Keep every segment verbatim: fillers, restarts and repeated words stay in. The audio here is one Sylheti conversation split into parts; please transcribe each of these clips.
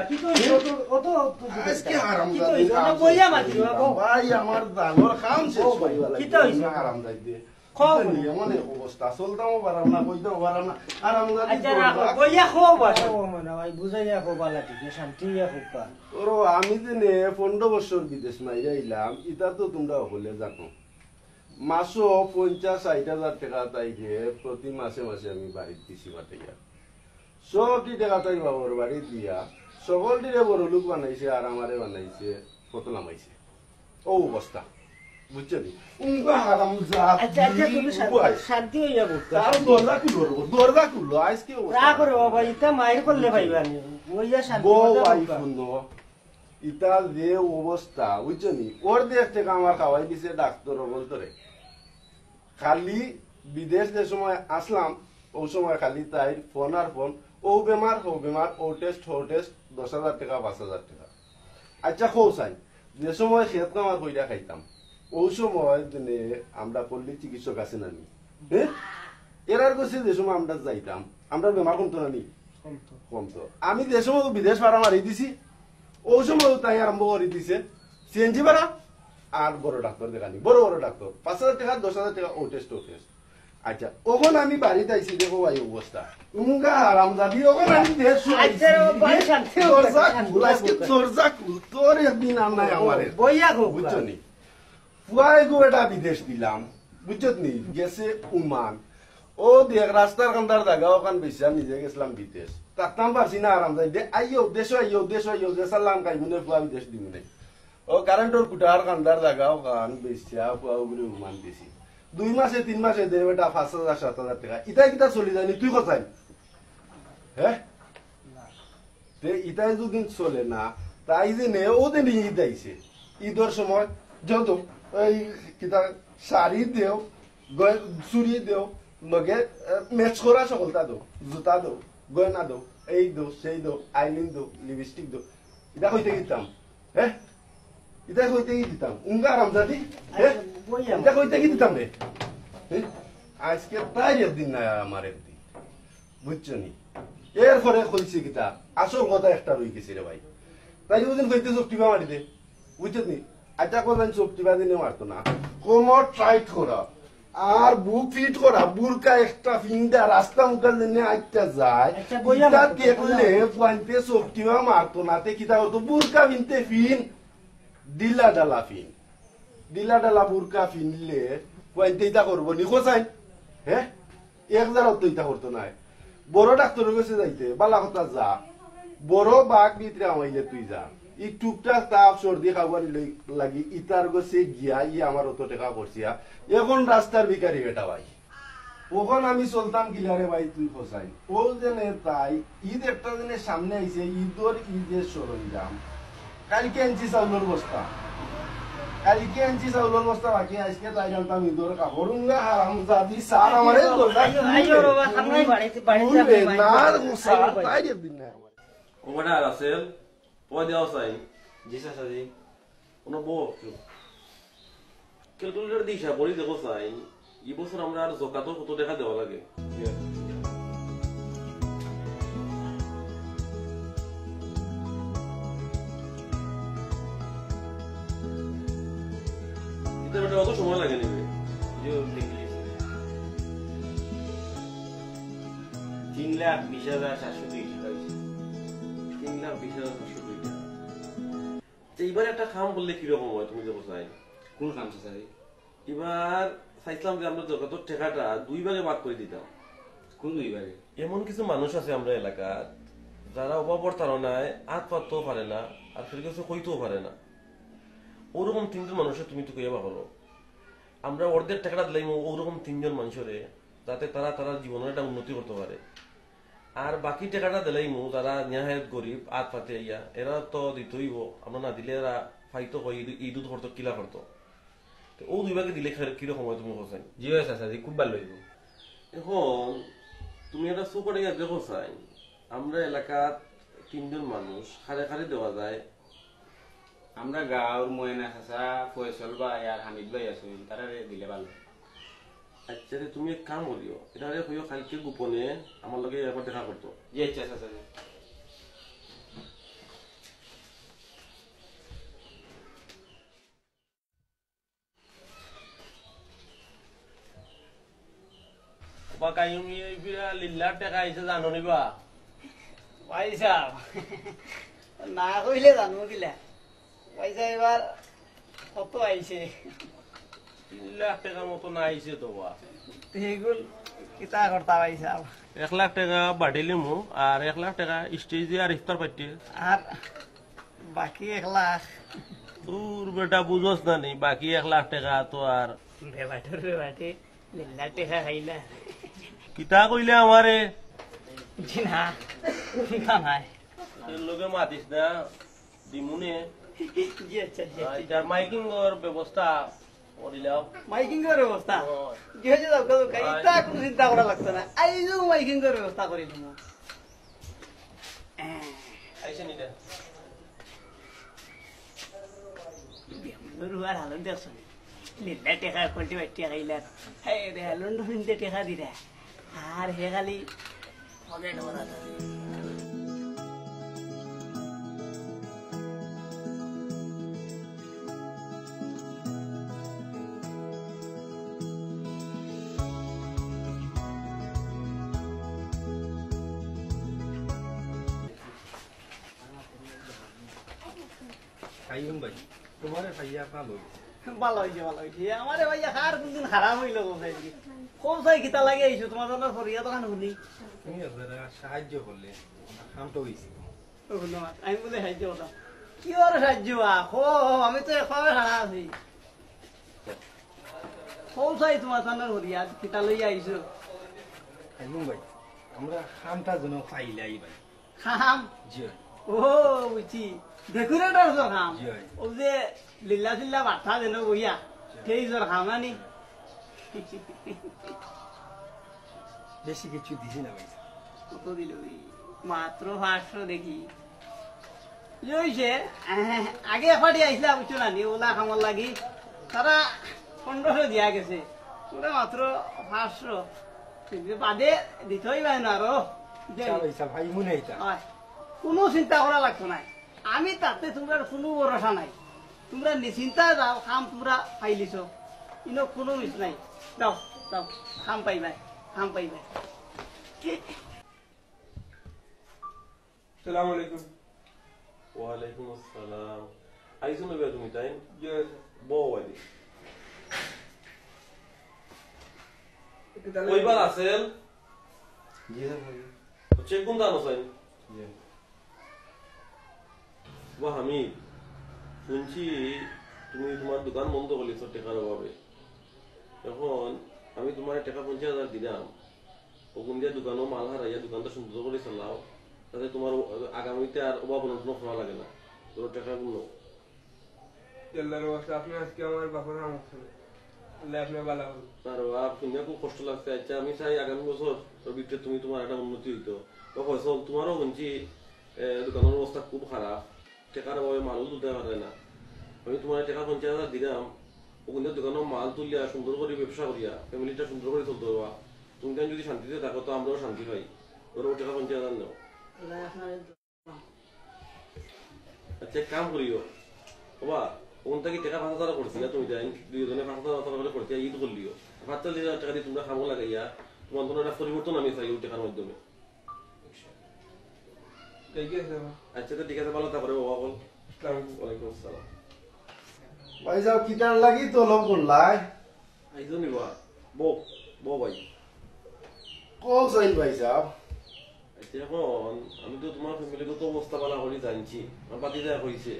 কিতা অইছে? অত, অত, অত, আজকে হারাম কি জানি অইছে? কাম বইয়া শেষ মাতি, করি বাবা। ভাই, আমার জানোর কাম শেষ ও ভাই, করিবা লাগি। কিতা অইছে? হারাম যাইতে। কও। বুঝলি, এমন এক অবস্থা, চলতামও পারাম না, বইতামও পারাম না। হারাম জানি আচ্ছা, রাখো, বইয়া কও বাবা। ও মনে হয় বুঝাইয়া কও বালা ঠিক, শান্তি ইয়া কও কা। ওরো, আমি যে নে পনেরো বছর বিদেশ মাইরা আইলাম, ইতা তো তোমরা হকলে জানো। মাসো পঞ্চাশ ষাইট হাজার টেকা তাইরে প্রতি মাসে মাসে আমি বাড়িত দিছি পাঠাইয়া। সবটি টেকা তাই বাবার বাড়ি দিয়া, সকলটিরে বড় লোক বানাইছে, আর আমারে বানাইছে, কত লামাইছে। ও অবস্থা, বুঝছো নি? উঙ্গা হারাম জাত, আচ্ছা, আচ্ছা, তুমি শান্তি, উবাই। শান্তি হইয়া বলতো। তার দরজা খুলো রে, দরজা খুলো, আজকে অবস্থা। রাগ করে বাবা, ইতা মাইর করলে ভাইবা নি। ওই যা শান্তি বউ মতো ভাই বলতো। শুনো, ইতা যে অবস্থা, বুঝছো নি? অর্ধেক টেকা আমার খাওয়াই দিছে ডাক্তার বলতো রে। খালি বিদেশ যে সময় আসলাম, ও সময় খালি তাই ফোন আর ফোন, ও বেমার, ও বেমার, ও টেস্ট, ও টেস্ট, দশ হাজার টেকা, পাঁচ হাজার টেকা। আচ্ছা, কও চাই, যে সময় খেত কামার কইরা খাইতাম, ও সময় দিনে আমরা পল্লী চিকিৎসক আছে না নি? হ্যাঁ? এরার কাছে যে সময় আমরা যাইতাম, আমরা বেমার কমতো না নি? কমতো। কমতো। আমি যে সময় বিদেশ ভাড়া মারি দিছি, ও সময় তাই আরম্ভ করে দিছে সিএনজি ভাড়া আর বড় ডাক্তার দেখানি, বড় বড় ডাক্তার, পাঁচ হাজার টেকা, দশ হাজার টেকা, ও টেস্ট, ও টেস্ট। আচ্ছা, ওখান আমি বাড়িত আইছি, দেখো ভাই অবস্থা। উঙ্গা হারাম যাবি, ওখান আমি দেশ আচ্ছা রে বাবা, শান্তি হোক, দরজা শান্তি খুল, হোক। আজকে দরজা খুল, তোর একদিন আর নাই আমার। বইয়া হোক। বুঝছো নি? ফুয়াই গো এটা বিদেশ দিলাম, বুঝছত নি? গেছে উমান। ও দেখ রাস্তার কান্দার জাগা ওখান বেশি, আমি নিজে গেছিলাম বিদেশ। থাকতাম পারছি না আরাম যাই। দে-, আইও, দেশো আইও, দেশো আইও, যে সালাম খাইবো নে ফুয়া বিদেশ দিবো নে। ও কারেন্টর কুটার কান্দার জাগা ওখান বেশি, ফুয়া ওগুলো উমান দিছি। দুই মাসে, তিন মাসে দে বেটা পাঁচ হাজার, সাত হাজার টেকা। ইতায় কিতা চলি যায়নি, তুই কোথায়? হ্যাঁ? তে ইতায় যদি চলে না, তাই যে নে, ও দিন ঈদ আইছে। ঈদর সময় যত এই কিতা শাড়ি দেও, গয়-, চুড়ি দেও, লগে, আহ, ম্যাচ করা সকলতা দেও, জুতা দেও, গয়না দেও, এই দেও, সেই দেও, আইলিন দেও, লিপস্টিক দেও। ইতা কইতে দিতাম, হ্যাঁ? ইতা কইতে কি দিতাম? উঙ্গা আরামজাদি, হ্যাঁ? আচ্ছা, বইয়া। ইতা কইতে কি দিতাম রে? হ্যাঁ? আজকে তাই একদিন না আমার একদিন। বুঝছো নি? এরপরে কইছে কিতা? আসল কথা একটা রই গেছে রে ভাই। তাই ওদিন কইতে চোখ টিপা মারি দে। বুঝছো নি? আচ্ছা, কোন চোখ টিপা দিনে মারতো না। কোমর টাইট করা। আর বুক ফিট করা। বুরকা একটা ফিন্দা রাস্তা মুখান দিনে আইতা যায়। আচ্ছা, বইয়া ইটা মারতো না। দেখলে ফুয়াইন্তে চোখ টিপা মারতো না। তে কিতা করতো? বুরকা ফিনতে ফিন। ঢিলা ঢালা ফিন। ঢিলা ঢালা বুরকা ফিনলে ফুয়াইন্তে ইতা করবো নি? কোথায়? হ্যাঁ? এক জারাও তো ইতা করতো নায়। বড় ডাক্তারর গেছে যাইতে, বালা কথা যা। বড় বাঘ ভিতরে আমাইলে তুই যা। ই টুকটাক তাপ সর্দি খাওয়ার লই-, লাগি ইতার গেছে গিয়া ই আমার অত টেকা খরচিয়া। এখন রাস্তার ভিখারি বেটা ভাই। ওখান আমি চলতাম কিলারে ভাই তুই খোঁজাই। ও যে নে তাই, ঈদ একটা দিনের সামনে আইছে, ঈদর ঈদের সরঞ্জাম। কালকে আনছি চাউলর বস্তা। কালকে আনছি চাউলর বস্তা, বাকি আজকে তাই জানতাম ঈদর কাপড়। উঙ্গা হারাম জাদি, স্যার আমারে আইও, দরকার আইও, আইও রে বাবা, সামনে বাড়িতে, বাড়িতে ভুল রে, আপনি না, বাড়িতে। স্যার, আইও ভাই। তাই রে দিন না। ও বেটা রাসেল, পয়দা দেওয়া চাই। জি চাচা জি। কোনো বউ একটু। ক্যালকুলেটর দিয়ে হিসাব করি দেখো চাই, এই বছর আমরা আর জকাতর কত টাকা দেওয়া লাগে। এটা বেটা অত সময় লাগে নিবে। তিন লাখ বিশ হাজার সাতশো দুই টাকা হয়েছে। তিন লাখ বিশ হাজার সাতশো দুই টাকা। তো এবার একটা কাম করলে কিরকম হয় তুমি দেখো চাই? কোন কাম চাচা জি? এবার চাইছিলাম যে আমরা জকাতর টাকাটা দুই ভাগে ভাগ করে দিতাম। কোন দুই ভাগে? এমন কিছু মানুষ আছে আমরা এলাকাত, যারা অভাবর তাড়নায় আত পাততেও পারে না, আর কেউর কাছে কইতেও পারে না। ওরকম তিনজন মানুষের তুমি তো কইয়া করো। আমরা অর্ধেক টাকাটা দিলাইমু ওরকম তিনজন মানুষরে, যাতে তারা তারা জীবনের একটা উন্নতি করতে পারে। আর বাকি টাকাটা দিলাইমু যারা নিহায়ত গরিব, আত পাতে আইয়া, এরা তো দিতেই হইব, আমরা না দিলে এরা ফাইতো হয়, ইদু-, ইদুত করতো, কিলা করতো। তো ও দুই ভাগে দিলে খে-, কিরকম হয় তুমি কও চাই? জি ভাই চাচা, জি খুব ভালো হইব। এখন তুমি একটা সুপার ইয়া দেখো চাই, আমরা এলাকাত তিনজন মানুষ খারে খারে দেওয়া যায়। আমরা গাঁওর ময়না চাচা, ফয়সল ভাই আর হামিদ ভাই আছইন, তারারে দিলে ভালো। আচ্ছা রে, তুমি এক কাম করিও, এটারে কইও কালকে গোপনে আমার লগে একবার দেখা করতো। জি আচ্ছা চাচা জি। কাইম, এই বিরা লিল্লার টেকা আইছে জানো নি বা? ভাইসাব, না কইলে জানমু কিলা? ভাইসাব, এবার কত আইছে? তিন লাখ টেকার মতো না আইছে তো বা। তে এগুন কিতা করতা ভাইসাব? এক লাখ টেকা বাড়ি লিমু, আর এক লাখ টেকা stage আর ইফতার পার্টি। আর বাকি এক লাখ? তোর বেটা বুঝস না নি, বাকি এক লাখ টেকা তো আর বেবাটর বেবাটে। লিল্লার টেকা খাইলা? কিতা কইলে আমারে? জি না, না নাই। এর লগে মাতিস না, দিমুনে। জি আচ্ছা, জি আচ্ছা। আর ইটার মাইকিংর ব্যবস্থা করিলাও। মাইকিংর ব্যবস্থা? জি, জি, যাও, যাও, যাও। ইতা কুনু চিন্তা করা লাগতো না। আইজউ মাইকিংর ব্যবস্থা করি দিমু। আইসে নি রে। বেমনর হুয়ার হালত দেখছো নি? লিল্লা টেকা কোয়ালিটি বাইটিয়া খাইলার। হ্যাঁ রে, লন্ডন ইন্দে টেকা দিরা। আর হে খালি পকেট ভরা থাকে। কাইয়ুম ভাই, তোমারে পাইয়া ভালা অইছে। ভালা অইছে, ভালা অইছে। আমারে পাইয়া কার কুনদিন খারাপ অইলো গো ভাই? কও চাই কিতা লাগি আইছো? তোমার জন্য ফরিয়াদ খান হুনি। তুমি আপনারা সাহায্য করলে, আমার কামটা অইছে। ও ধন্যবাদ। আমি বুলে সাহায্য করতাম। কিওর সাহায্য বা? কও, আমি তো একভাবে খাড়া আছি। কও চাই তোমার জন্য ফরিয়াদ, কিতা লইয়া আইছো? কাইয়ুম ভাই, আমরা কামটা যেন পাইলাই ভাই। কাম? জি অয়। ও, বুঝছি। ডেকোরেটরর কাম। জি অয়। অউ যে লিল্লা-সিল্লা বাট্টা যেন বইয়া, জি অয়। হেইজর কাম নানি? বেশি কিছু দিছি না ভাই। কত দিল ওই? মাত্র পাঁচশো দেখি। ই অইছে, আগে এক পার্টি আইছলা, বুঝছো না নি? অউলা কামর লাগি। তারা পনেরোশো দিয়া গেছে। অউলা মাত্র পাঁচশো। বাদে দিতে অইবা না আরো। আচ্ছা, ভাই সাহেব, ভাই মনে অইতা। অয়। কুনু চিন্তা করা লাগতো নায়। আমি তাতে তুমরার কুনু ভরসা নাই। তুমরা নিশ্চিন্তা যাও, কাম তুমরা পাইলিছো। ইনো কুনু মিস নাই। যাও, যাও, কাম পাইবায়, কাম পাইবায়। সালাম আলাইকুম। ওয়ালাইকুম আসসালাম। আইছো না বে তুমি, তাই? জি, স্যার। বও আইদি। কিতা কইবা লাগে? রাসেল? জি, স্যার, বলুন। চেক কোন দাম আছে? জি। বা হামিদ, হুনছি তুমি তুমার দোকান বন্ধ করিলিছো টেকার অভাবে। অখন আমি তুমারে টেকা পঞ্চাশ হাজার দিরাম, অগুন দিয়া দোকানো মাল হারাইয়া দোকানটা সুন্দর করি চালাও, যাতে তুমার আগামীতে আর অভাব অনটন করা লাগে না। ধরো টেকাগুন নেও। আল্লার ওয়াস্তে, আপনে আজকে আমার বাপর কাম করছইন। আল্লায় আপনারে ভালা করুক। আর বাপ, হুনিয়া খুব কষ্ট লাগছে। আচ্ছা, আমি চাই আগামী বছর ভিতরে তুমি তুমার একটা উন্নতি অইতো। বা ফয়সল, তুমারও হুনছি, এ, দোকানর অবস্থা খুব খারাপ, টেকার অভাবে মালও তুলতে পারে না। আমি তুমারে টেকা পঞ্চাশ হাজার দিরাম, অগুন দিয়া দোকানো মাল তুলিয়া সুন্দর করি ব্যবসা করিয়া ফ্যামিলিটা সুন্দর করি চলতে পারবা। তুমি তাইন যদি শান্তিতে থাকো, তো আমরাও শান্তি পাই। ধরো, টেকা পঞ্চাশ হাজার নেও। আল্লায় আপনারে আচ্ছা, এক কাম করিও। ওবা, অগুন থাকি টেকা পাঁচ হাজার করছি, আর তুমি তাইন দুইজনে পাঁচ হাজার পাঁচ হাজার করি করছি, ঈদ করিলিও। পাঁচ হাজার টেকা দি তুমরা কামো লাগাইয়া, তুমার জন্য একটা পরিবর্তন আমি চাই অউ টেকার মাধ্যমে। ঠিক আছে, বাবা। আচ্ছা, তো ঠিক আছে, ভালা থাকো রে বাবা, অকল। আসসালামু আলাইকুম। ওয়ালাইকুম আসসালাম। ভাইসাব, কিতার লাগি তলব করলায়? আইছো নি বা? বও, বও ভাই। কও চাইন ভাইসাব। আচ্ছা, অখন আমি তো তুমার ফ্যামিলিগত অবস্থা ভালা করি জানছি, আমার ভাতিজায় কইছে।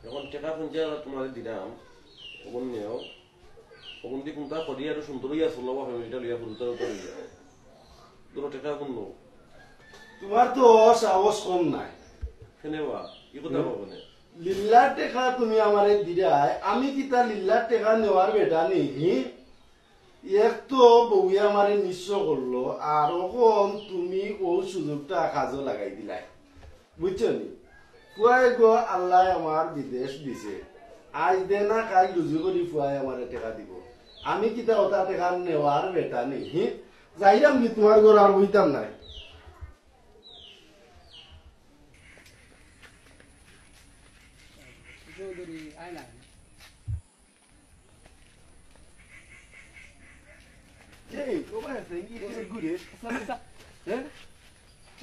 অখন টেকা পঞ্চাশ হাজার তুমারে দিরাম, অগুন নেও। অগুন দি কুনতা করি আরো সুন্দর অইয়া চলবা, ফ্যামিলিটা লইয়া হুরুতা হুরুতা অইয়া। ধরো, টেকা অগুন নেও। তুমার তো সাহস কম নায়। কেনে বা? ই কথা হুম। কও কেনে? লিল্লার টেকা তুমি আমারে দিরায়, আমি কিতা লিল্লার টেকা নেওয়ার বেটা নি, হি? এক তো বউয়ে আমারে নিঃস্ব করলো, আর অখন তুমি অউ সুযোগটা কাজো লাগাই দিলায়। বুঝছো নি? ফুয়ায় গো, আল্লায় আমার বিদেশ দিছে। আইজ দে না কাইল রুজি করি ফুয়ায় আমারে টেকা দিবো। আমি কিতা অতা টেকা নেওয়ার বেটা নি, হি? যাইরাম নি তুমার ঘর, আর বইতাম নায়। চৌধুরী, আয় না। এই, ও ঘুরে। হ্যাঁ?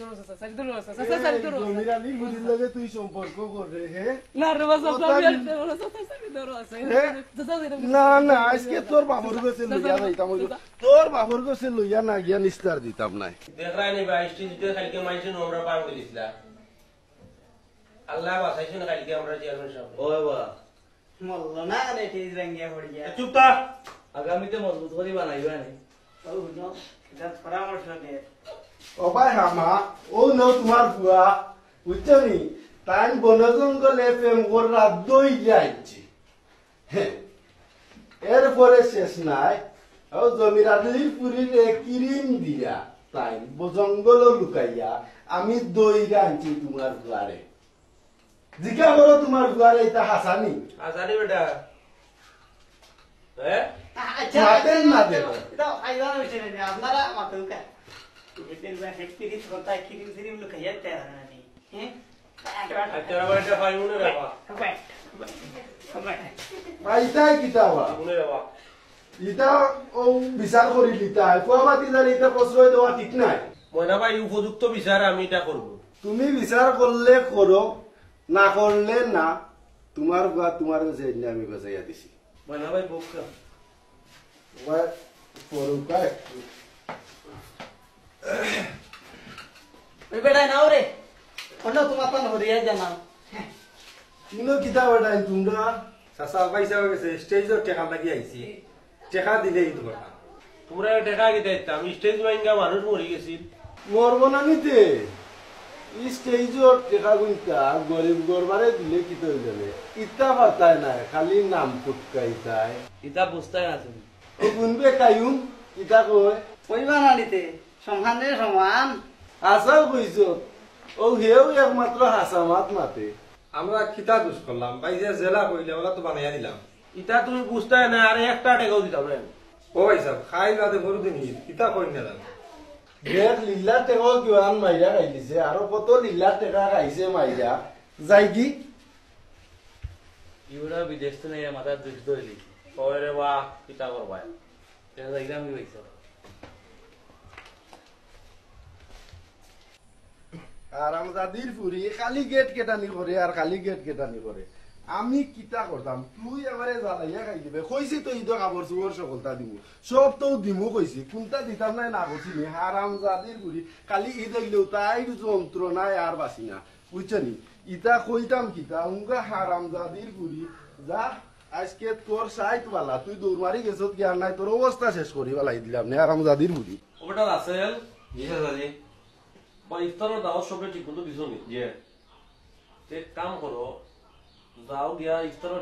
এই জমির আলীর ফুরির লগে তুই সম্পর্ক কররে, হ্যাঁ? না রে বা, চাচা, আমি আর দেব না, চাচা, আমি দেব না, চাচা। হ্যাঁ? চাচা, আমি দেব না। না, না, আইজকে তোর বাপর গেছে লইয়া যাইতাম অইলো। চাচা। তোর বাপর গেছে লইয়া না গিয়া নিস্তার দিতাম নায়। দেখরায় নি বা, স্টেজে কাইলকে মাইনষে নোংরা পান করিছলা। আল্লায় বাচাইছইন কাইলকে আমরার চেয়ারম্যান সাব। ওই বা। মল্ল না রে, টিজ রাঙ্গিয়া পড়িয়া। এ, চুপ থাক। আগামীতে মজবুত করি বানাইবা নি। ও হুনো, ইটা পরামর্শ দে। ও ভাই হামা, ও নু তুমার ফুয়া, বুঝছো নি? তাইন বন জঙ্গলে প্রেম কররা দইরা আনছে। হ্যাঁ। এরপরে শেষ নাই, ও জমির আলীর ফুরিরে কিরিম দিয়া, তাইন ব-, জঙ্গলো লুকাইয়া, আমি দইরা আনছি তুমার ফুয়ারে। জিকা করো তুমার ফুয়ারে, ইতা হাছা নি? হাছা নি বেটা। হ্যাঁ? আচ্ছা, মাতেন না দে। ইতা খাইবা অইছে না, আপনারা মাতুকা। এদের বা হেড পিরিত কথা, কিরিম সিরিম লুকাইয়া তে হারানি। হ্যাঁ? আচ্ছা, আবার এটা পাইবো না রে বাবা। পাইতায় কিতা বা? পাইবো না রে বাবা। ইতা ও বিচার করি লিতায়। ফুয়া ভাতিজারে ইতা প্রশ্রয় দেওয়া ঠিক নায়। ময়না ভাই, উপযুক্ত বিচার আমি ইটা করমু। তুমি বিচার করলে করো, না করলে না। তুমার ফুয়া তুমার গেছে এনে আমি গজাইয়া দিছি। ময়না ভাই, বুক খা। ভাই, পড়ুকা একটু। ওই বেটায় নাও রে। অন্য তুমার পান হরিয়া জানা। কিনো কিতা বেটায় তুমরা? চাচা, ভাই সাহেব গেছে, স্টেজর টেকা লাগি আইছি। টেকা দিলে ঈদ করতাম। তুমরা টেকা কিতা দিতাম? স্টেজ ভাঙ্গা মানুষ মরি গেছিল। মরবো না নিতে? ই স্টেজর টেকা গুনতা গরিব গরবারে দিলে কিতা অইল রে? ইতা পারতায় নায়, খালি নাম ফুটকাইতায়। ইতা বুঝতায় না তুমি। ও গুনবে কায়ুম, কিতা কয়? কইবা না নিতে, সমানে সমান। হাছাউ কইছো, ও হেউ একমাত্র হাছা মাত মাতে। আমরা কিতা দুষ করলাম? ভাই যে জেলা কইলে ওলা তো বানাইয়া দিলাম। ইতা তুমি বুঝতায় না, আরে একটা টেকাও দিতাম না। ও ভাই সাহেব, খাইল বাদে পরদিন ঈদ, কিতা কইন না জানো? দেখ, লিল্লার টেকাও কিওয়ান মাইরা খাইলিছে, আরো কত লিল্লার টেকা খাইছে মাইরা। যাইগি? ইউরা বিদেশ তো নাই, মাথার দুষ ধরে লিখি। ওরে বাহ, কিতা করবায়? এটা যাইলাম কি ভাই সাহেব? হারামজাদির ফুরি খালি গেট কেটানি করে আর খালি গেট কেটানি করে। আমি কিতা করতাম? তুই আমারে জ্বালাইয়া খাই দিবে। কইছি তো ঈদো কাপড় চোপড় সকলতা দিমু, সব তো দিমু কইছি, কুনটা দিতাম নায় না করছি নি? হারামজাদির ফুরি খালি ঈদ অইলেউ তাইর যন্ত্রণায় আর বাঁচি না, বুঝছো নি? ইতা কইতাম কিতা? উঙ্গা হারামজাদির ফুরি, যা আইজকে তোর সাইত বালা, তুই দৌড় মারি গেছত গিয়া নাই, তোর অবস্থা শেষ করি বালাই দিলাম নে, হারামজাদির ফুরি। ও বেটা রাসেল। জি চাচাজি। বা ইফতারর দাওয়াত সবরে ঠিক মতো দিছো নি? জি। তে এক কাম করো, যাও গিয়া ইফতারর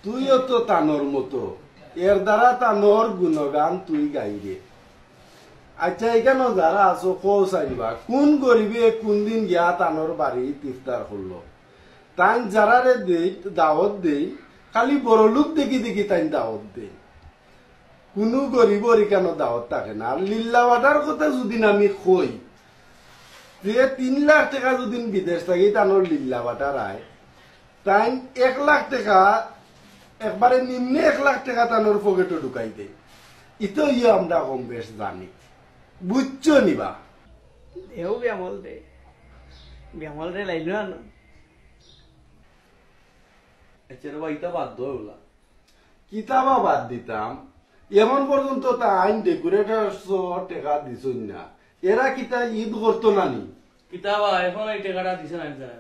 তুইও তো তানর মতো, এর দ্বারা তানর গুণগান তুই গাইরে। আচ্ছা, এখানো যারা আছো, কও চাইবা, কোন গরিবে কোন দিন গিয়া তানর বাড়িত ইফতার করলো? তাইন যারারে দেই, দাওয়াত দেই, খালি বড় লোক দেখি দেখি তাইন দাওয়াত দেই। কুনু গরিবর ইখানো দাওয়াত থাকে না। আর লিল্লা বাটার কথা যুদি আমি কই, যে তিন লাখ টেকা যুদি বিদেশ থাকি তানর লিল্লা বাটার আয়, তাইন এক লাখ টেকা, একবারে নিম্নে এক লাখ টেকা তানর পকেটো ঢুকাই দেয়। ইতো ইয়ে আমরা কম বেশ জানি, বুঝছো নি বা? দেও বিয়ামল দে, বিয়ামল দে লাইলো না। আচ্ছা রে ভাই, ইতা বাদ দেও ওলা। কিতা বা বাদ দিতাম, এখন পর্যন্ত তাইন ডেকোরেটরসর টেকা দিছইন না। এরা কিতা ঈদ করতো না নি? কিতা বা, এখন এই টেকাটা দিছে না স্যার?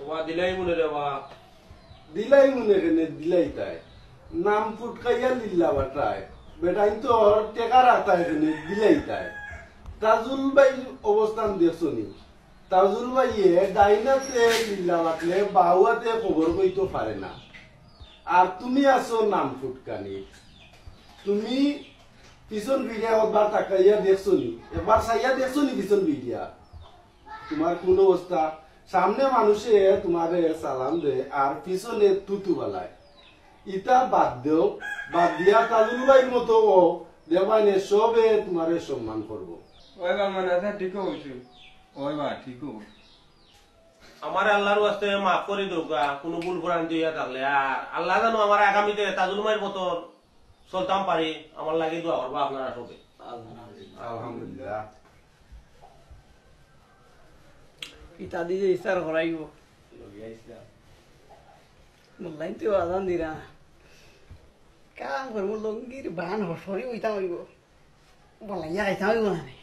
ওবা দিলাই মনে রে বা। দিলাই মনে কেনে দিলাই তাই? নাম ফুটকাইয়া লিল্লা বাটায়। বেটাইন তো ওর টেকা রাখতায় কেনে দিলাই তাই? তাজুল ভাইর অবস্থান দেখছো নি? তাজুল ভাইয়ে ডাইনাতে লিল্লা বাটলে বাউয়াতে খবর কইতো পারে না। আর তুমি আছো নাম ফুটকানি। তুমি পিছন ফিরিয়া একবার তাকাইয়া দেখছো নি? একবার চাইয়া দেখছো নি পিছন ফিরিয়া? তোমার কোন অবস্থা? সামনে মানুষে তোমারে সালাম দে আর পিছনে তুতু বালায়। ইতা বাদ দেও, বাদ দিয়া তাজুল ভাইর মতো ও দেবাইনে সবে তোমারে সম্মান করবো। ওই বা, মানে, আচ্ছা, ঠিক কইছো। ওই বা, ঠিক কইছো। আমারে আল্লাহর ওয়াস্তে মাফ করি দেউক্কা, কুনু ভুল ভ্রান্তি অইয়া থাকলে। আর আল্লাহ জানো আমার আগামীতে তাজুল ভাইর মতো চলতাম পারি, আমার লাগি দোয়া করবা আপনারা সবে। আলহামদুলিল্লাহ। ইতা দি যে ইফতার করাইবো। মোল্লাইন তো আজান দিরা। কাম করবো, লুঙ্গির বান হসরি অইতাম অইবো। বলাইয়া আইতাম অইবো না রে।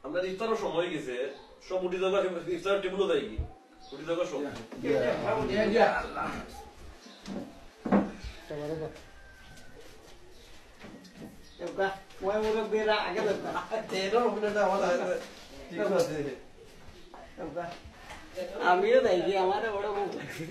আমরা ইফতারর সময় অই গেছে, সব উঠি যাওগা, ইফতার টেবিলো যাইগি। উঠি যাওগা সব। আমিও যাইগি, আমারও বড় ভুক লাগছে।